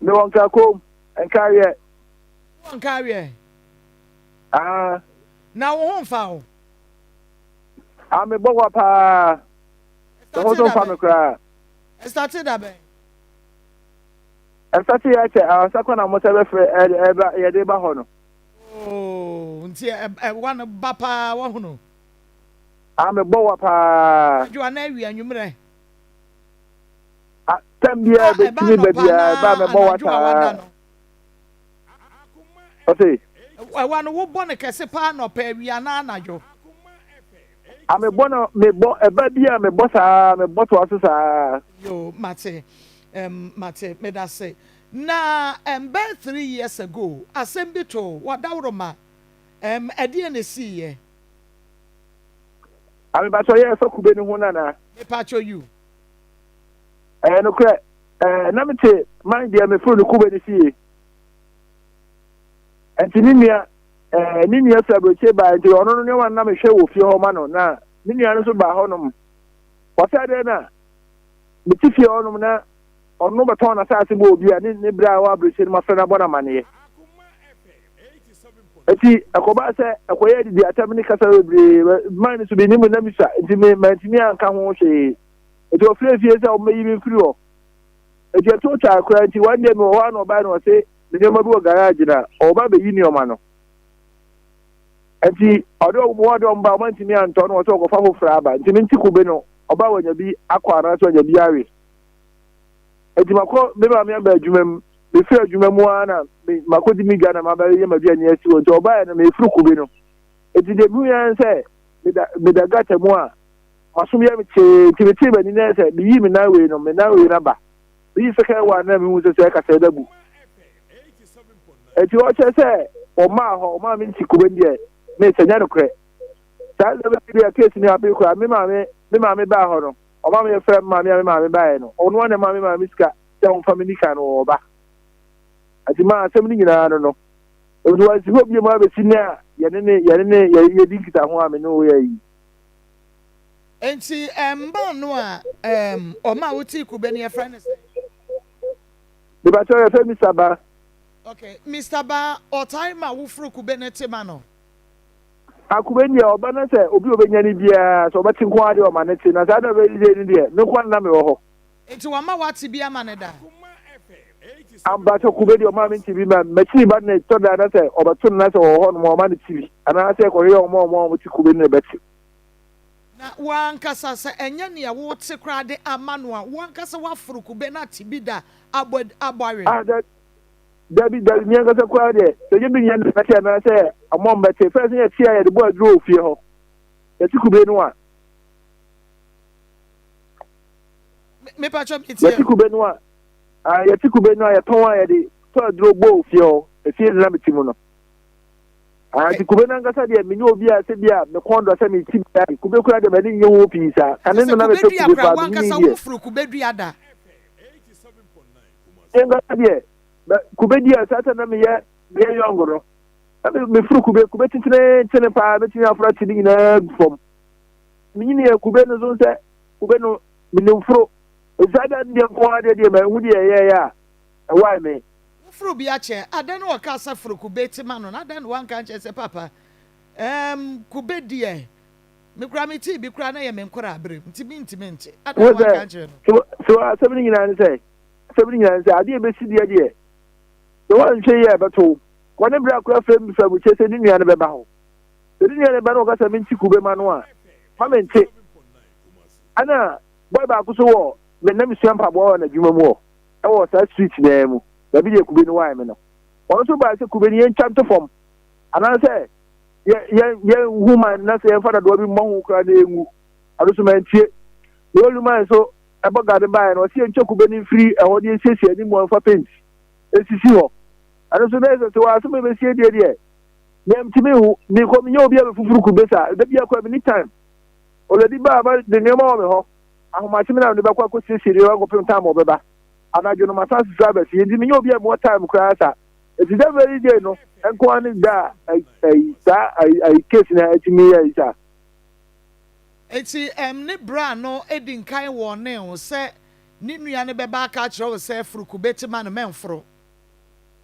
Mewɔ Nkrakom, Nkareɛ. Wowɔ Nkareɛ? Ah. Na wo ho mfa wo? Ah, mebɔ wa paa. Me ho so mfa me koraa. Ɛstate da bɛn? Ɛstate yɛ kyɛ ansa kɔ na mo sɛ bɛfrɛ ɛba yɛde ba hɔ no. Oh, nti ɛwa no ba paa wahunu. Ah, mebɔ wa paa. Adwo anaa awia anwummerɛ? Ah, tɛm biara bɛtumi ba biara ɛba mebɔ wa saa. Ɔse. Ɛwa no wobɔ no kɛse paa nɔpɛ awia anaa anadwo? Ah, mebɔ no mebɔ ɛba bi a mebɔ saa mebɔ toa so saa. Yo, mate. Mate, medase. Na bɛyɛ 3 years ago, asɛm bi to wadaworo ɛdeɛ na esiiɛ? Amebatɔ yɛ ɛfɛ kube ne ho nana. Mepatwɔ you. Ɛyɛ nokorɛ, na mete man deɛ meforo no kube no fie. Nti ne nua firi aburokyire baa, nti ɔno no nneɛma no na mehwɛ wɔ fie hɔ ma no, na ne nua no nso baa hɔnom. Wɔsɛ dɛ na mete fie hɔnom na ɔno bɛtɔn n'asase bɔ obi a ne bere a ɛwɔ aburokyire no mafrɛ no abɔ no amanneɛ. Eti ɛkɔbaa sɛ ɛkɔyɛ adidi atam ne kasa bebree man no so bi ne mu na misa, nti me mantumi anka ho hwee. Nti ɔfrɛ fie sɛ ɔmmɛyi me mfiri hɔ. Nti ɛto twa koraa, nti one day mewɔ hɔ a na ɔbaa na ɔse me nneɛma bi wɔ garage na ɔba bɛyi nneɛma no. Nti ɔde ɔmo ɔde ɔmo ba, ɔmo antumi antɔ no, ɔsɛ ɔkɔfa foforɔ aba. Nti me nti kube no ɔba wanya bi akɔ anaasɛ ɔnya bi awe. Nti makɔ, me maame aba adwuma mu, mefiri adwuma mu ara na makɔdi me dwa na mabɛyɛ m'aduane asi hɔ. Nti ɔbaeɛ no mefiri kube no. Nti deɛ mehu yɛn sɛ meda gutter mu a masom yɛ me kyee, nti metee m'ani na sɛ meyii me nan wei no, me nan wei no aba. Meyi second one na mehu sɛ ɛkasa da bu. Nti ɔkyerɛ sɛ ɔmaa hɔ ɔmaa me nti kube deɛ mesɛ nyɛ nokorɛ. Saa sɛ bɛbi a case ni ape koraa, me maame baa hɔ no, ɔma me yɛfrɛ me maame a me maame baeɛ no, ɔno ana ma me maame sika sɛ ɔmfa me nika no ɔba. Nti maa asɛm no nyinaa no nti wɔasi hɔ bio mu abɛsi ne a yɛne ne yɛdi nkitaho a me ne wo yɛ yi. Nti mmaa no a ɔma a wotii kube no, yɛfrɛ no sɛ? Mebakyɛ, yɛfrɛ Mr. Ba. Okay, Mr. Ba, ɔtae ma woforo kube no te ma no? Akube deɛ, ɔba no sɛ obi a obɛnya no biara sɛ ɔbɛte nko adeɛ ɔma ne te, na saa na ɔbɛyi no deɛ, me nko na mewɔ hɔ. Nti wama wate bi ama ne da? Ambakyɛ, kube deɛ ɔma me nti bi ma m'akyiri ba ne tɔ da na sɛ ɔbɛto no na sɛ ɔwɔ hɔ nom ɔma ne ti bi anaasɛ kɔhwɛ ɔmo a ɔmo te kube no na ɛbɛte. Na wankasa sɛ ɛnyɛ nea wote koraa de ama no a, wankasa waforo kube no ate bi da abɔ awe? Ah, dabi dabi, mi ankasa koraa deɛ, sɛ nye bi nyɛ ne bɛte anaasɛ ɔmo mbɛte fɛn sɛ yɛte a yɛde bɔ aduro wɔ fie hɔ, yɛte kube no a. Mepatwɛ, metie. Yɛte kube no a yɛtɔn a yɛde tɔ aduro bɔ wɔ fie hɔ, efie de na mete mu no. Ah, nti kube no ankasa deɛ, menye obi a sɛ bi a mekɔn dɔ sɛ meti bi a kube koraa deɛ, m'ani nye ho pii saa. Kane no na mepɛ kube paa, menyini deɛ. Woforo kube dua da? Ankasa deɛ, kube di a saa sɛ na meyɛ young no na meforo kube tentenetene paa, mɛtumi aforo ate ne nyinaa gu fam. Menyini yɛ kube no so sɛ kube no menim foro. Saa da no deɛ nko ara deɛ mahu deɛ ɛyɛɛyɛ a ɛwae me. Woforo bi akyɛ adan na ɔka sɛ foro kube te ma no, na adan na wanka nkyɛn sɛ papa kube deɛ, me kura me tii bi kura na yɛ me nkora abere nti mi ntumi nte, adan na wanka nkyerɛ no? So asɛm no nyinaa ne sɛ adeɛ bɛsi deɛ sɛ wɔnhwɛ yi a ɛbɛto wɔne berɛ akora frɛ mi fɛ mu kyerɛ sɛ ne nua no bɛba hɔ, sɛ ne nua no ba no ɔka sɛ mente kube ma no a, ma mente. Ɛna boy baako so wɔ me na mesua mpaboa wɔ n'adwuma mu hɔ, ɛwɔ saa street naa mu baabi deɛ kube no wae me no. Ɔno nso baa sɛ kube no yɛntwa nto fam anaasɛ yɛn hu man na sɛ yɛmfa dadoa bi mmɔ ho koraa na yɛngu. Ɔno nso mantie. Na oluman nso ɛbɔ gade baeɛ no, ɔsi yɛntwa kube no mfiri ɛhɔ de yɛnsiesie anim hɔ mfa paint esisi hɔ. Ɛno nso bɛyɛ sɛ wɔ asɛm a ɛbɛsie deɛ mɛntumi hu mekɔ menyɛ obi a mefufuru kube saa da bi akɔ mi ni time already ba ba de nneɛma wɔ me hɔ ahomakye mi na mede bɛkɔ akɔsiesie nneɛma kɔpem time a ɔbɛba anadwo no masan sisi aba fie, nti menyɛ obi a mewɔ time koraa saa. Eti that very day no nko ara ne da a ɛyi saa ɛyi case na ɛtumi yɛ ɛyi saa. Eti ne bra no edi nkan wɔ ne ho sɛ ne nua no bɛba aka akyerɛ wo sɛ foro kube te ma no mɛnforo.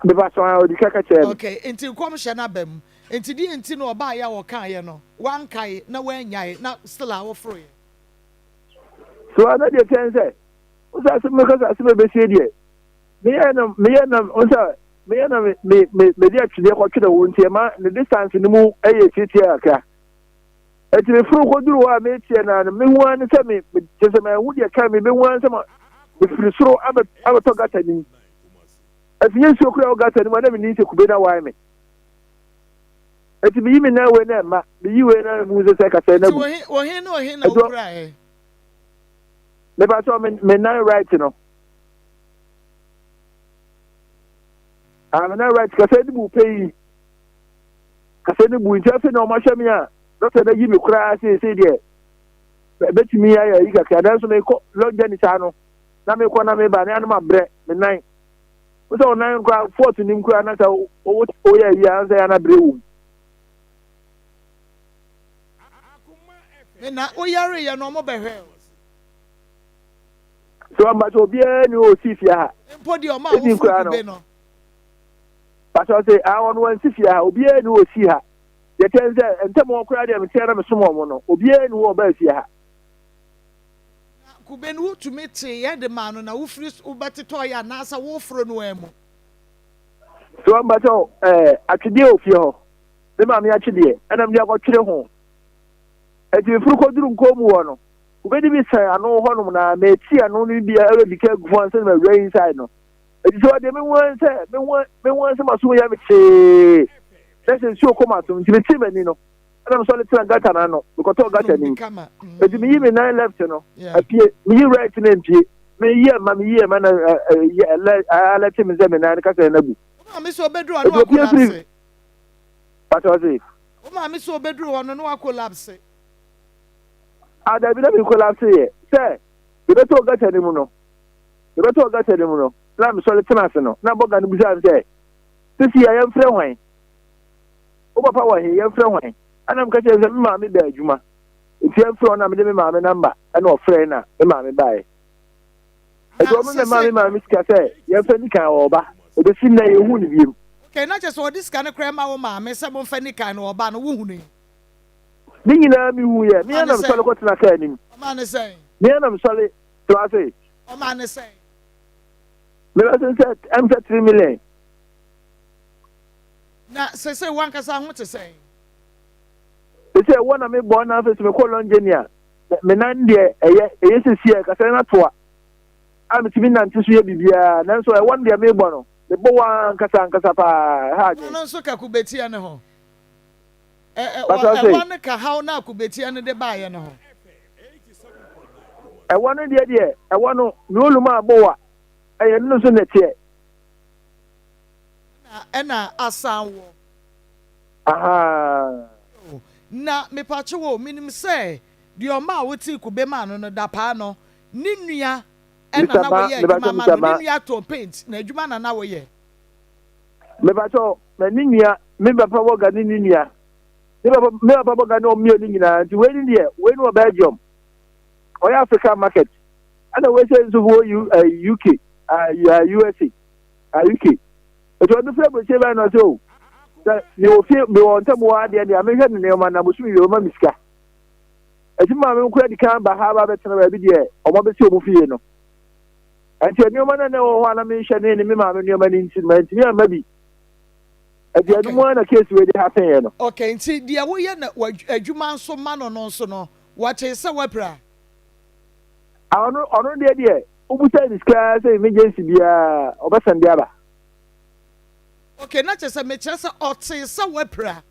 Mepa kyɛw ae ɔdi ka ka kyerɛɛ me. Okay, nti nkɔmhyɛ no aba mu. Nti deɛ nti na ɔbaeɛ a ɔkaeɛ no wankae na wannyae na still a woforoeɛ? So a na deɛ kyɛn sɛ wo sɛ asɛm meka sɛ asɛm ɛbɛsie deɛ meyɛ na meyɛ na wo sɛ meyɛ na me me me mede atwedeɛ kɔtwere wo nti ɛma ne distance no mu ɛyɛ tietia kakra. Enti meforo kɔduruu hɔ a mereteɛ no ara no, mehu ara ne sɛ me, me, kyerɛ sɛ manhu deɛ ɛkaa me, mehu ara ne sɛ ma, mefiri soro abɛ, abɛtɔ gata no mu. Ɛsɛ nyɛ nsuo koraa wɔ gata no mu a na menim sɛ kube no awae me. Enti meyi me nan wei na ɛmma, meyi wei na mehu sɛ sɛ kasɛɛ no Nti abu. ohe, ohe ne ohe na Ɛti wopiraeɛ? mepa kyɛw me, me nan right no. Ah, me nan right kasɛɛ no bu pɛ yi. Kasɛɛ no bu nti afei na wɔahwɛ me a Dɔkta no ayi me koraa seesei deɛ bɛtumi ayɛ ayi kakra nanso mekɔ long journey saa no na mekɔ na meba ne anom abrɛ me nan wo sɛ wo nan koraa fort nim koraa na sɛ woyɛ ayi a sɛ yɛ ana brɛ wom. Me na woyareyɛ no ɔmo bɛhwɛ o. So ɔmba sɛ obiara ni ɔsi fie ha. Mpo deɛ ɔmo a wofuru kube no. Pastor sɛ ah ɔno wansi fie ha obiara ni ɔsi ha. Deɛ ɛteɛ ne sɛ, ntɛm hɔ koraa deɛ meteɛ na mesom wɔn no, obiara nni hɔ a ɔbaa fie ha. Na kube no wotumi teeɛ de maa no na wofiri wobɛtetɔeɛ anaasɛ woforo no ara mu? So mpakyɛw ɛɛ atwedeɛ wɔ fie hɔ? Me maame atwedeɛ ɛna mede akɔtwere ho. Enti meforo kɔduru nkɔn mu hɔ no, kube no bi sɛn ano hɔnom na meti ano no bi ɛredi ka agu fam ansa na mawura inside no. Enti sɛ ɔdeɛ mehu ara sɛ mehu mehu ara sɛ m'asom yɛ me kyee na sɛ nsuo kɔ m'asom nti metee m'ani no ɛna mesɔre tena gata no ano mekɔtɔɔ gata no mu enti meyi me nan left no apue meyi right no mpue meyi ɛma meyi ɛma na alɛte me sɛ me nan no kasa no abu. Wo maame sɛ ɔbɛduru hɔ no wakolapse. Pata ɔse. Wo maame sɛ ɔbɛduru hɔ no no wakolapse. Ah dabi na me kolapse yɛ sɛ mebɛtɔɔ gata no mu no. Mebɛtɔɔ gutter no mu no, na mesɔre tena ase no, na bɔga no bisaa me sɛ, Sisi a yɛmfrɛ hwan? Wo papa wɔ he? Yɛmfrɛ hwan? Ɛna meka kyerɛɛ no sɛ me maame da adwuma, nti yɛmfrɛ ɔno na mede me maame namba ɛna ɔfrɛe na me maame baeɛ. Na Nti ɔno na ɛmaa me sese. maame sika sɛ yɛmfa ni kan ɔɔba. Ɛbɛsi nnɛ yɛnhuu no biom. Okay, na kyerɛ sɛ ɔde sika no koraa ma wo maame sɛ momfa ni kan no ɔba no, wohunui? Ne nyinaa mehuiɛ. Me Ɔmaa ara no na mesɔre sɛn? kɔtena kaa no mu. Ɔmaa no sɛn? Me ara na mesɔre So ase. Ɔmaa no sɛn? Mebɛ sɛ sɛ ɛm sɛ 3 million. Na sese wankasa ho te sɛn? Sese ɛwɔ na mebɔ na afei so mekɔ long journey a me nan deɛ ɛyɛ ɛyɛ sisi a ɛkasa na toa a metumi nante so yɛ biribiara nanso ɛwɔ no deɛ mebɔ no mebɔ wɔ ankasa ankasa paa ɛha adwene. Ɔno nso ka kubetia ne ho. Ɛwɔ no ka haw no a kubetia no de baeɛ no ho. Ɛwɔ no deɛ deɛ ɛwɔ no me olum a bɔ wa ɛyɛ no nso nɛteɛ. Ɛna ɛna asan wɔ. Ahaa. Na mepakye wo menim sɛ deɛ ɔmaa wo tee kube maa no no dapaa no ne nua ɛna na wɔyɛ adwuma ma no ne nua tɔn paint na adwuma na na wɔyɛ. Mepakyɛw na ne nua me papa wɔ ga ne ne nua. Ne papa me papa bɔ Ghana wɔn mmienu nyinaa nti wei ne deɛ wei ne wɔ Belgium ɔyɛ African market ɛna wei sɛ nso wɔ U, uh, eh, UK uh, eh, USA uh, UK nti ɔno fɛ aburokyire bɛn na ɔsɛ o sɛ mewɔ fie mewɔ ntam wɔ adeɛ deɛ mehwɛ ne nneɛma na bosom wie ɔma me sika ɛti maame nkura di kan ba ha ba bɛtena baabi deɛ ɔmo abɛsi ɔmo fie no nti nneɛma no na ɛwɔ hɔ a na menhyɛ ne ne me maame nneɛma no nti mantumi amma bi Ɛti ɛno mu ara na case wei de happen yɛ no. Okay, nti deɛ woyɛ no adwuma nso ma no no nso no, wɔtee sɛ woapira? Ah, ɔno, ɔno deɛ deɛ, wobusa ne sika sɛ emergency biara, ɔbɛsɛn de aba. Okay, na kyerɛ sɛ, mekyerɛ sɛ ɔtee sɛ woapira?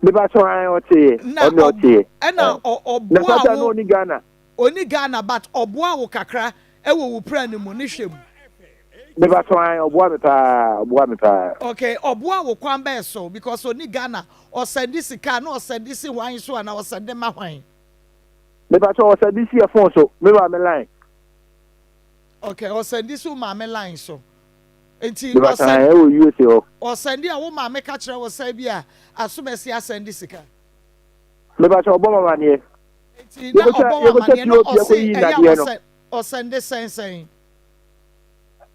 Mepa kyɛw, ae, ɔteeɛ, Na ɔno deɛ ɔb, ɔteeɛ, ɛna ae. ɔ, Na saa ɔboaa time no wo, ɔnni Ghana. ɔnni Ghana, but ɔboaa wo kakra wɔ wo pira no mu, ne hwɛ mu. Mepakyɛw ae ɔboa me paa ɔboa me paa. Ok ɔboa wo kwan bɛɛ so because ɔni Ghana ɔsɛnde sika a na ɔsɛnde si hwan so anaa ɔsɛnde ma hwan. Mepakyɛw ɔsɛnde si yɛ phone so me maame line. Ok ɔsɛnde si wo maame line so nti Mepakyɛw ae ɛwɔ USA hɔ. Ɔsɛnde a wo maame ka kyerɛ wo sɛ bi a asomasi asɛnde sika. Mepakyɛw ɔbɔ me amaneɛ. Nti na ɔbɔ wo amaneɛ na Yɛkɔtwa ɔse POP ɛyɛ a akɔyi nnadeɛ no. ɔsɛ. Ɔsɛnde sɛn sɛn?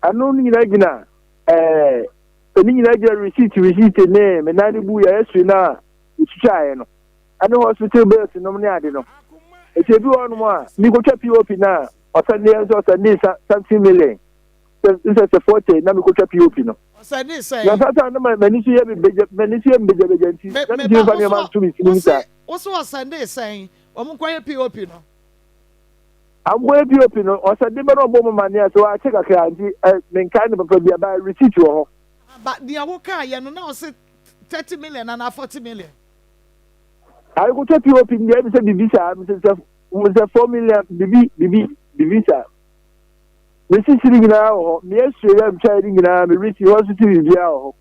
Ɛno no nyinaa gyina ɛɛ ɛne nyinaa gyina receipt receipt ne me nan no bu yɛ x-ray no a yɛtwitwaeɛ no ɛne hospital bills nom ne ade no. Eti ebi wɔ hɔnom a mekotwa POP no a ɔsɛnde yɛn nso ɔsɛnde something million sɛ nsɛ sɛ 40 na mekotwa POP no. Ɔsɛnde sɛn? Na saa time no m'ani so yɛ me begya m'ani so yɛ me begyabegya nti Me na me mentumi ba mfa wo nneɛma so nto me wo tirim se saa. wo se ɔsɛnde sɛn? Wɔn nkɔyɛ POP no. Ankɔyɛ POP no ɔsɛnde bɛ na ɔbɔ mu amanneɛ sɛ wakyɛ kakra nti ɛ menkae no papa bi aba receipt wɔ hɔ. Ba nea wokaeɛ no na ɔse 30 million anaa 40 million. Ayekotwa POP no deɛ ɛmi sɛ biribi saa mi sɛ sɛ sɛ 4 million bibi bibi bibi saa. Me sisi no nyinaa wɔ hɔ me x-ray a metwaeɛ no nyinaa me receipt hospital biribiara wɔ hɔ.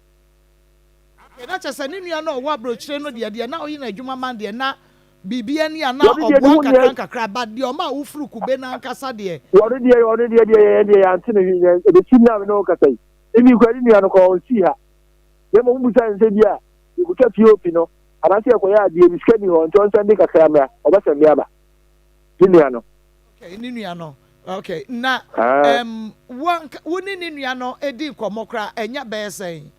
Okay, na kyerɛ sɛ ne nua no a ɔwɔ aburokyire no deɛ deɛ na ɔyɛ n'adwuma ma deɛ na biribi ani a na Wɔno deɛ ne ɔboa ho nkakra nea nkakra but deɛ ɔma a wofuru kube no ankasa deɛ. Wɔno deɛ yɛn deɛ yɛante ne hwee yɛn ebesi nna me ne wo kasa yi. Ebi kura ne nua no kɔ ɔnsii ha. Na mmom wobusa ne sɛ bi a yɛkotwa POP no anaasɛ yɛkɔyɛ adeɛ bi sika ni hɔ nti ɔnsɛnde kakra mmra ɔbɛsɛnde aba ne nua no. Okay, ne nua no. Okay, na Ah. wo ne ne nua no edi nkɔmmɔ koraa ɛnya bɛyɛ sɛn?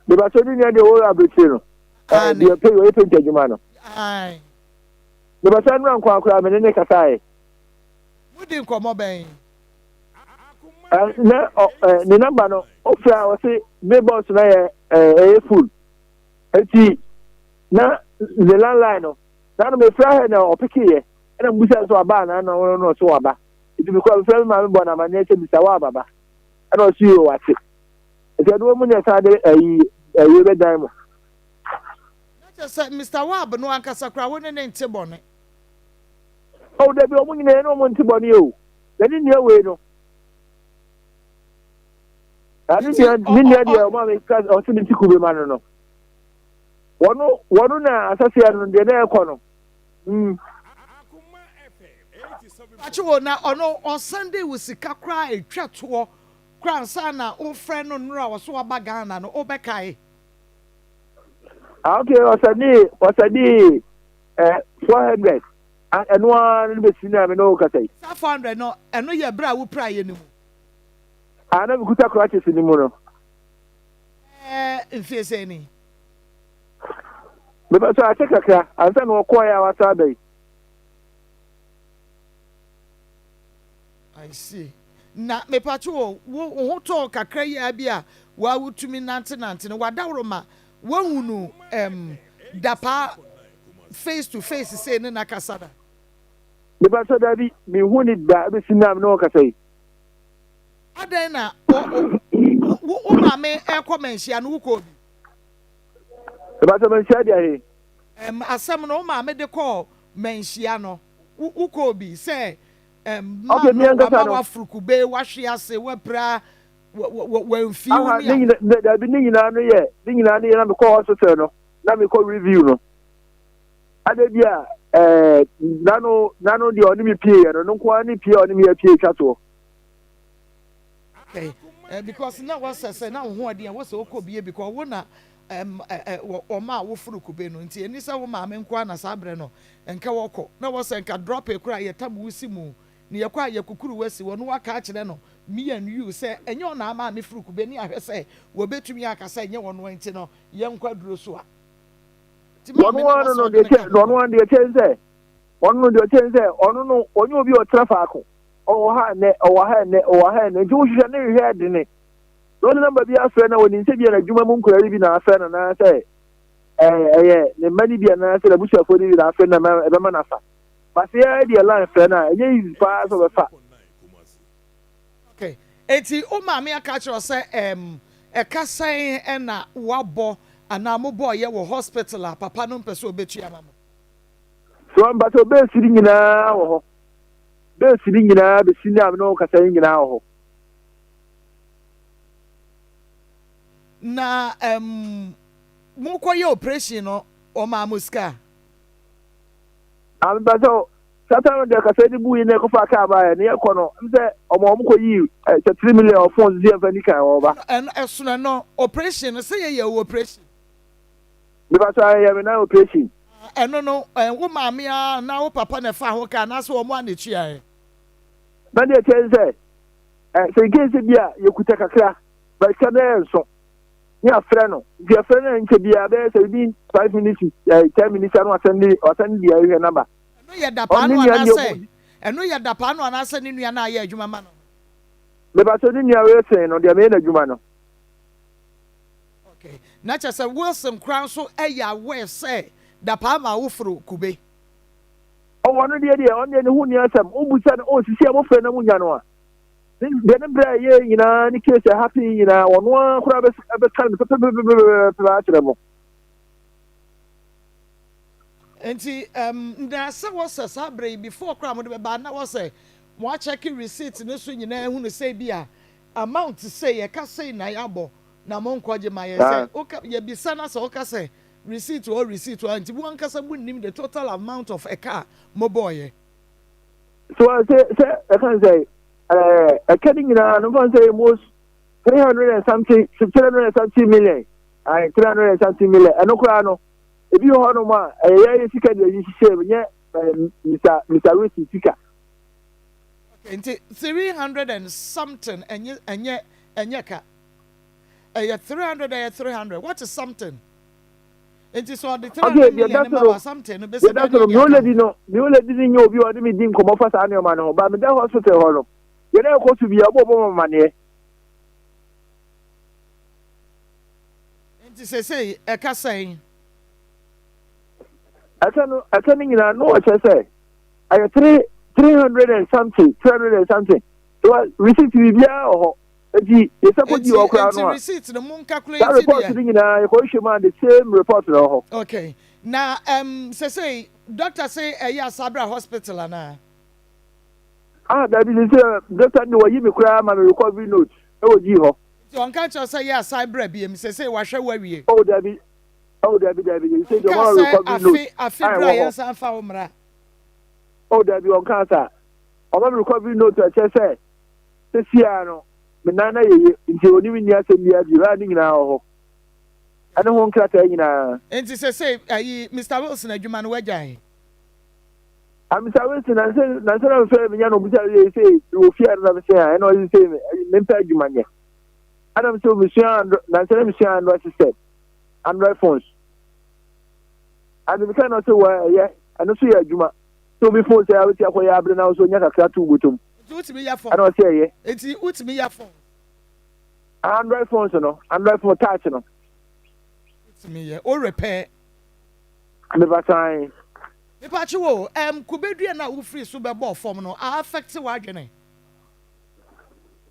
Mebatɔ ne nua deɛ ɔwɔ aburokyire no ɛɛ deɛ pɛ ɔyɛ paint adwuma no. Ae. Mebatɔ nnura nkwa koraa me ne ne kasaeɛ. Mudi nkɔmmɔ bɛn? Na ɔ ɛ ne number no ɔfrɛ a ɔse me box no yɛ ɛ ɛyɛ full eti na ne landline no na no mefrɛ hɛ na ɔpekeeɛ ɛna mbusa nso aba anaa na ɔno no ɔso waba nti mekɔ mefrɛ me maame bɔ no amanneɛ sɛ bisa wɔ ababa ɛna ɔso yi wate nti ɛno mu ne ɛsan de ɛyi ɛyi bɛdan mu. Na kyerɛ sɛ Mr. Wab no ankasa koraa wo ne ne nte bɔne. Ɔwɔ dabi, ɔmo nyinaa ɛne ɔmo nte bɔne o, na ne nua wei no na ne Nti nua ɔ ne ɔ nua ɔ deɛ ɔmo a meka ɔse me ti kube ma no no wɔno wɔno na asaseɛ no deɛ na ɛkɔ no. Akyi wo na ɔno ɔsɛnde wo sika koraa etwa toɔ koraa ansa na wofrɛ no nnora a ɔso waba Ghana no wobɛkae? Ah, okay, ɔsɛnde 400 ɛno ara no bɛsi no a me ne wo kasa yi. Saa 400 no ɛno yɛ berɛ a wopiraeɛ no mu? Ah, na mekuta crutches no mu no. Mfie sɛn ni? Mepɛ sɛ akyɛ kakra ansa na ɔkɔɛ a wasa aba yi. I see. Na mepatwo wo ho tɔɔ kakra yi a bi a wa wotumi nante nante no wadaworo ma woahunu dapaa face to face sei ne nakasa da? Mepɛ sɛ dabi, mehu ne da bɛsi no a me ne wo kasa yi. Adɛn na wo maame ɛkɔ manhyia no wokɔɔ bi? Mepɛ sɛ manhyia deɛ he? Asɛm no wo maame de kɔɔ manhyia no wokɔɔ bi sɛ Okay, ma me no ankasa wama no. Waforo kube wahwe ase wapira wamfi wo Aha ne ne ade. nyina dabi, ne nyinaa no yɛ na mekɔ hospital no na mekɔ review no ade bi a nano deɛ ɔne me pie yɛ no no nko ara ne pie a ɔne me apue twa toɔ. Okay, because na wɔsɛ sɛ na wo ho ɔden a wɔsɛ wokɔ bie because wo na ɔma a woforo kube no nti ɛni sɛ wo maame nko ara na saa berɛ no nka wɔkɔ na wɔsɛ nka drop kora yɛtam wo si mu ne yɛkɔ a yɛkukuru wasi wɔ no waka akyerɛ no me and you sɛ ɛnyɛ ɔna ama me foro kube ne ahwɛ sɛ wɔbɛtumi aka sɛ ɛnyɛ wɔno nti no yɛnkɔ aduro so a nti maame Wɔno na ara no wɔsɛ no ɔde deɛ ne kyɛ ka ho ɔno kɔ. ara deɛ kyɛn sɛ ɔno no deɛ kyɛn sɛ ɔno no ɔnyɛ obi a ɔtena faako, ɔwɔ ha nnɛ, ɔwɔ ha nnɛ, ɔwɔ ha nnɛ, nti wohwehwɛ ne hwehwɛ ɛdene na ɔde number bi afrɛ na wɔnim sɛ bi a n'adwuma mu nkɔlaa bi na afrɛ no anaasɛ ɛyɛ ne mma no bi anaasɛ n'abusuafoɔ no bi na afrɛ no na ɛbɛma no afa base yɛ deɛ line frɛ no a ɛnyɛ easy paa sɛ ɔbɛfa. Okay, eti wo maame aka kyerɛ wo sɛ ɛka sɛn ɛna wabɔ anaa mobɔɔyɛ wɔ hospital a papa no mpɛ sɛ ɔbɛtua ma mo? So ɔmba sɛ bills no nyinaa wɔ hɔ, bills no nyinaa bɛsi ne a me ne wo kasa yi nyinaa wɔ hɔ. Na mokɔyɛ operation no ɔmaa mo sika? Ameba sɛ satan no deɛ kasa de bu yi na ɛkɔfa kaa baeɛ ne yɛkɔ no m sɛ ɔmo kɔ yi sɛ 3 million ɔfon sisi yɛmfa ni kan wɔ ba. Ɛno ɛsono no operation no sɛ yɛyɛ wɔ operation? Mepa sɛ ɛyɛ me nan operation. Ɛno no wo maame a na wo papa na ɛfa ho ka anaasɛ wɔn a na etuaeɛ? Na deɛ ɛkyɛ ne sɛ, ɛ sɛ in case bi a yɛkuta kakra, but sika no yɛ nso, ne afrɛ no. Nti yɛfrɛ no a nkyɛ biara bɛyɛ sɛ within 5 minutes to 10 minutes ano asɛn de ɔsɛn de deɛ ɛhwɛ naba. Ɛno yɛ Ɔno dapaa ne no nua deɛ anaasɛ ɛno yɛ dapaa no anaasɛ ne nua no a ayɛ adwuma ma no no? Mepa sɛ ne nua Wilson no deɛ meyɛ n'adwuma no. Okay. Na kyerɛ sɛ Wilson koraa nso yɛ aware sɛ dapaa ma woforo kube. Ɔwɔ no deɛ ɔno deɛ ne ho nni asɛm. Wobusa no, oh sisi a mofrɛ na munya no a, ne deɛ ne berɛ a ɛyɛ nyinaa ne case a happen nyinaa ɔno ara koraa bɛka no pɛpɛpɛpɛpɛpɛ akyerɛ mo. Nti na sɛ wɔsɛ saa berɛ yi before koraa mode bɛba na wɔsɛ mo akyɛke receipt no so nyinaa hunu sɛ bi a amount sei yɛka sei na yɛabɔ na mo nkɔgye ma yɛ sɛ woka yɛbisa na sɛ woka sɛ receipt or receipt or nti mo ankasa mo nnim the total amount of ɛka a mobɔɔyɛ. So sɛ ɛka sɛ ɛka no nyinaa no mfa sɛ most 300 and something, 300 and something million, ayi 300 and something million. Ɛno koraa no ebi wɔ hɔnom a ɛyɛ yɛ sika deɛ yi hyehyɛ mu nyɛ Mr Wilson sika. Okay, nti 300 and something ɛnyɛ ka ɛyɛ 300, ɛyɛ 300, what is something? Nti sɛ ɔde 300 Okay, deɛ million da ma so wa something no bɛsi deɛ da so no, mi oledi no, mi oledi no nyɛ obi a ɔde mi di nkɔmɔ fa saa nneɛma no ho ba. Mi da hospital hɔ no yɛn a ɛkɔ so bi a ɔbɔ mɔ maneɛ. Nti sesei ɛka sɛn? Ɛka no nyinaa no ɔkyerɛ sɛ ɛyɛ 300 and something, 300 and something. So receipt biribiara wɔ hɔ eti yɛsɛ kɔ di hɔ koraa no a receipt no mu calculate saa report no nyinaa yɛkɔ hwɛ mu a the same report na wɔ hɔ. Okay, na sesei doctor say ɛyɛ asabra hospital anaa? Ah, dabi, sɛ doctor de wɔyi mi koraa ma mi recovery note ɛwɔ gyi hɔ. Nti ɔnka kyerɛ sɛ yɛ asan biem sesei wahwɛ wo awie? Oh dabi, oh dabi, dabi, sɛ deɛ ɔma recovery note. Afe afe bra yɛn nsa nfa wo mmra. Oh dabi, ɔnka sa ɔma mi recovery note ɛkyɛ sɛ sesia no me nan na yeye nti onim nni asɛm bi adi baa ne nyinaa wɔ hɔ ɛne ho nkrataa nyinaa. Nti sesei ayi Mr Wilson adwuma no wagyae? Ah, Mr Wilson nansa na mfɛ menya no obusa yɛ sɛ wɔ fie a na mesɛ a ɛna ɔyɛ sɛ mempɛ adwuma nyɛ ɛna mesɛ mesua nansa na mesua Android system, Android phones ade meka na ɔsɛ wɔ ɛyɛ ɛno so yɛ adwuma sɛ obi phone sɛ awoti akɔyɛ abere na ɔsɛ onya kakra to botom. Nti wotumi yɛ phone? Ɛna ɔsɛ ɛyɛ. Nti wotumi yɛ phone? Android phones no, Android phone touch no. Wotumi yɛ o repair? Mebasan. Mipakye wo kubedua na wofiri so bɛbɔɔ fam no a affect w'adwene?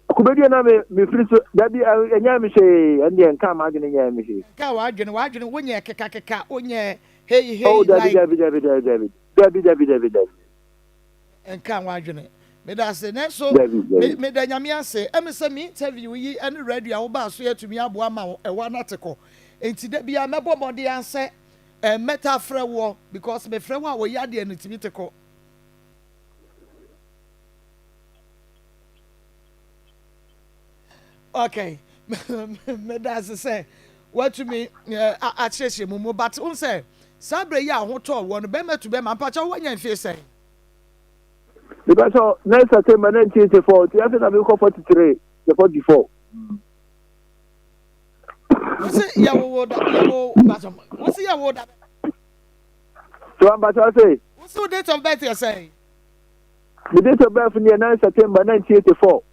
Kubedua na me mefiri so, dabi, ɛnyɛ me hwee, ɛndeɛ nka ma adwene nyɛ me hwee. Nka w'adwene wonyɛ kekakeka, wonyɛ hei hei? Oh dabi. Dabi, dabi, dabi, dabi, dabi, dabi, dabi, dabi. Nka w'adwene, meda ase nanso Dabi, dabi. Meda Nyame ase ɛmi sɛ me interview yi ɛne radio a wobaa so yɛtumi aboa ma wo ɛwɔ anate kɔ. Nti da bia mɛbɔ mmɔden ansɛ mɛta frɛ woɔ because mefrɛ wo a wɔyi adeɛ no tumi te kɔ. Okay, meda ase sɛ watumi akyerɛkyerɛ mu but n sɛ saa berɛ yi a ho tɔɔ wɔ no bɛrima tu bɛrima mpakyɛ woanya mfie sɛn? Because 9 September 1984 nti afei na mekɔ 43 the 44. Wosi yɛwowo da yɛwo mpakyɛ wosi yɛwo da? So ampakyɛ sɛ wosi wo date of birth yɛ sɛn? The date of birth ni yɛ 9 September 1984.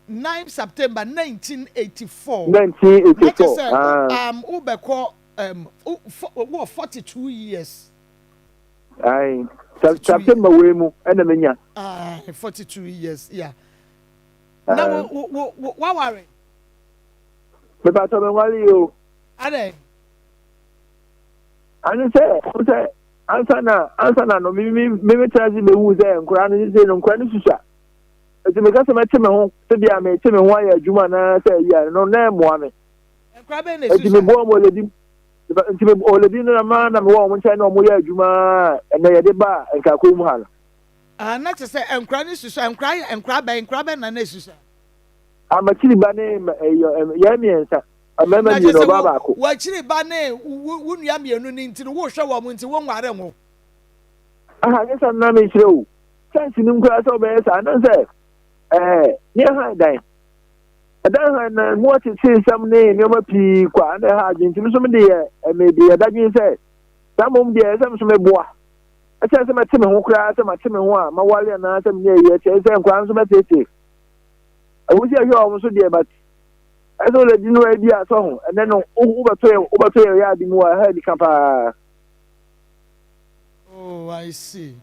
9 September 1984. 1984. Na kyerɛ sɛ wobɛkɔ wɔ 42 years. Ayi, September wei mu ɛna menya. Ah, 42 years, yeah. Na wo wo wo waware? Mepatɔ me nware yi o. Adɛ? Ane sɛ ansa na no mi tena se mehu sɛ nkora no sɛ no nkora no susua nti meka sɛ mɛte me ho sɛ bia mete me ho ayɛ adwuma anaa sɛ ayi a no na ɛmmoa me. Nkora bɛn na nti esusua? Meboa mu ɔlɛdi nti me ɔlɛdi no na ma na mewɔ ɔmo nkyɛn na ɔmo yɛ adwuma a ɛnɛ yɛde ba nkaako mu ha no. Ah, na kyerɛ sɛ nkora no susua. Nkora yɛ nkora bɛn na esusua? Amakyiri ba ne ɛyɛ yɛn mmiɛnsa, mmarima Na kyerɛ mmienu, sɛ ɔbaa wo baako. W'akyiri ba ne wo nua mmienu ne nti no wohwɛ wɔn nti wo nware ngo? Aha, nyɛ saa na mekyerɛ o. Chance nim koraa sɛ wobɛyɛ saa na sɛ ɛɛ ne ɛhan dan. Ɛdan han na mu atete nsɛm ne nneɛma pii kwa na ɛha adwene nti me nso mede yɛ mede yɛ dadwene sɛ saa mmom deɛ ɛsɛ me nso meboa. Ɛkyɛn sɛ mɛte me ho koraa sɛ mate me ho a mawale anaa sɛ menyɛ yie ɛkyɛn sɛ nkwadaa nso bɛtete. Ɛwɔ sɛ ɛhwɛ wɔn so deɛ but ɛsɛ wɔn adi no adi asɔ ho ɛnɛ no wobɛtɔ yɛ wobɛtɔ yɛ yɛ ade mu a ɛha adi ka paa. Oh, I see.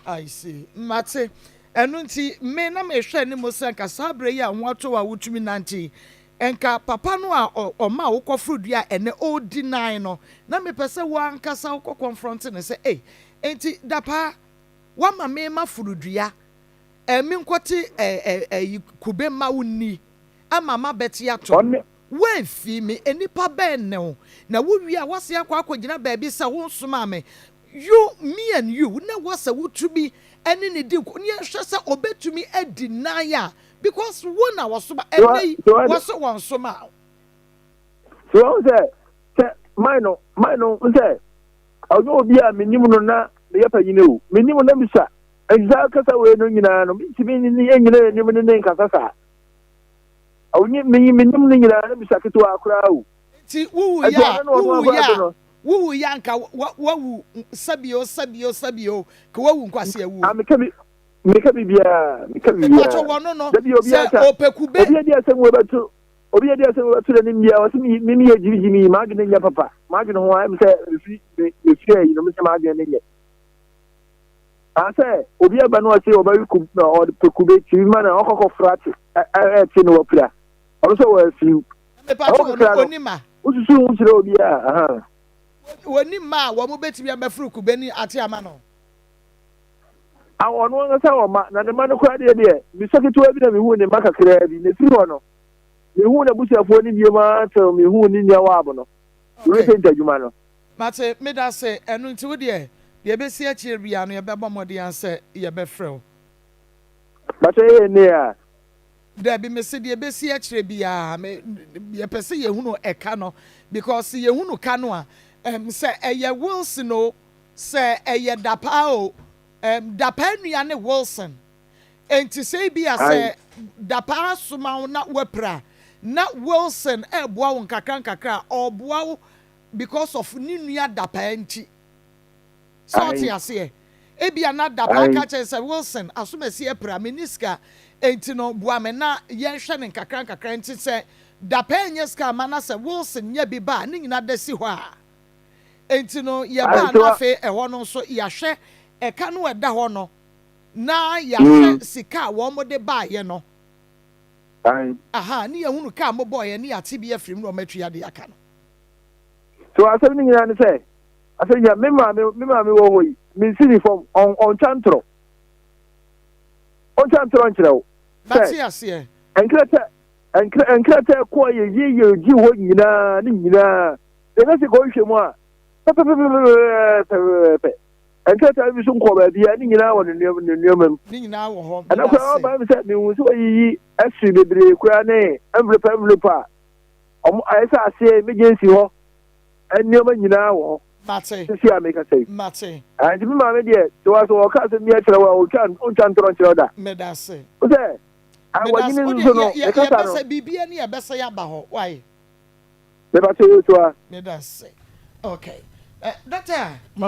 I see. Mate. Ɛno nti, me na mehwɛ ne mu sɛ nka saa berɛ yi a ho atɔ a wotumi nante yi, nka papa no a ɔma wokɔforo dua a ɛnɛ ɔredi nan no, na mepɛ sɛ wo ankasa wokɔ confront no sɛ, ei, enti dapaa, woama me maforo dua, menkɔte ɛyi kube mma wo nni, ama mabɛte ato. Ɔne Woamfi me, nnipa bɛn ne wo? Na wowie a, woasan akɔ akɔgyina baabi sɛ wonsomaa me. You, me and you, na ɛwɔ sɛ wotumi ne no di nko, na yɛhwɛ sɛ ɔbɛtumi adi nan a, because wo na wɔsoma, ɛnnɛ yi, wɔse wɔnsomaa wo. So wahu sɛ, sɛ man no, man no, sɛ ɔnyɛ obi a menim no na meyɛ panyin o, menim no na misua. Nti saa kasa wei no nyinaa no, mentumi nnyina anim ne ne nkasa saa. Ɔnye me menim no nyinaa na misua ketewa koraa o. Nti wowuiɛ Nti a, ɔno na ɔno wowuiɛ akora so a, no. wowuiɛ a nka wawu sɛbio sɛbio sɛbio, nka wawu nkwasea wuo. Ah, meka bi, meka biribiara, meka Mepatwo biribiara. wɔno no, Da bi obi sɛ aka, ɔpɛ kube. obi adi asɛm wei bɛto, obi adi asɛm wei bɛto n'anim biara, ɔse me me meyɛ gyimigyimi, m'adwene nyɛ papa, m'adwene ho ayɛ me sɛ mefiri me mefiri ayi no, me sɛ m'adwene no nyɛ. Ah, sɛ obi aba no ɔse ɔbɛwe kub na ɔpɛ kube kyiri ma na ɔkɔkɔ fra te ɛte no wapira. Ɔno sɛ wɔafiriw. Na mepatwo Ɛhɔ wɔno kakra no, ɔni ma. wosusu ho kyerɛ obi a, aha. Wɔni mma a wɔn bɛtumi abɛforo kube ne ate ama no. Ah, ɔno ankasa wɔ mma, na ne mma no koraa deɛ deɛ, mesɔ ketewa bi na mehuu ne mma kakraa bi, na ɛfiri hɔ no, mehuu n'abusuafoɔ no biom ara till mehuu ne nua Waab no, Okay. repent adwuma no. Mate, medase, ɛno nti wo deɛ, deɛ ɛbɛsi akyire biara no yɛbɛbɔ mmɔden ara sɛ yɛbɛfrɛ wo. But ɛyɛ nnɛ a. Dabi, mese deɛ ɛbɛsi akyire biara, me, yɛpɛ sɛ yɛhunu ɛka no, because sɛ yɛhunu ka no a, ɛm, sɛ ɛyɛ Wilson o, sɛ ɛyɛ Dapaa o, ɛm, Dapaa nua ne Wilson, enti sɛ ebia Aye. sɛ Dapaa asoma wo na woapira, na Wilson ɛreboa wo nkakra nkakra a, ɔreboa wo because of ne nua Dapaa nti. Sɛ ɔte Aye. aseɛ? Ebia na Dapaa ka Aye. kyerɛ no sɛ, Wilson, asomasi apira, menni sika, enti no boa me na yɛnhwɛ no nkakra nkakra. Enti sɛ Dapaa nnya sika amma na sɛ Wilson nya bi ba a, ne nyinaa da si hɔ a. Enti no Aye, yɛba a so na a. afei ɛhɔ no nso yɛahwɛ ɛka no a ɛda hɔ no, na yɛahwɛ sika a wɔde baeɛ no. Aye. Aha, ne yɛahunu ka a mobɔeɛ ne yɛate bi afiri mu na wɔatua de aka no. So asɛm no nyinaa ne sɛ, asɛm nyinaa, me maame, me maame wɔ hɔ yi, mensi ne fam, ɔn, ɔntwa ntorɔ. Ɔntwa ntorɔ nkyerɛ wo. Sɛ, Mate aseɛ. nkrɛtɛ, nkrɛ, nkrɛtɛ kɔɔ yɛ yie yɛ gyi hɔ nyinaa, ne nyinaa. Yɛka sɛ kɔhwehwɛ mu a, pɛpɛpɛpɛpɛpɛpɛ. Nkrataa bi nso nkɔɔ baabiara, ne nyinaa wɔ ne nneɛma ne nneɛma mu. Ne nyinaa wɔ hɔ. Ɛna Meda koraa ase. ɔbaa mi sɛ mehu sɛ wɔayiyi ɛsiri bebree koraa ne envelope envelope a wɔn ayɛ sɛ aseɛ emergency hɔ nneɛma nyinaa wɔ hɔ. Mate. Sisi a meka sɛ yi. Mate. Ah, nti me maame deɛ sɛ wɔn sɛ wɔka asɛm bi akyerɛ wo a ɔntwa ɔntwa ntorɔ nkyerɛ wo da. Meda ase. Wo sɛ ah Meda ase. wɔnyini Wo deɛ nso no yɛ yɛ ne kasa no. yɛbɛsɛ biribiara ni yɛbɛsɛ yɛaba hɔ. Why? Meba sɛ yɛ so a. Meda ase. Okay. Eh, doctor.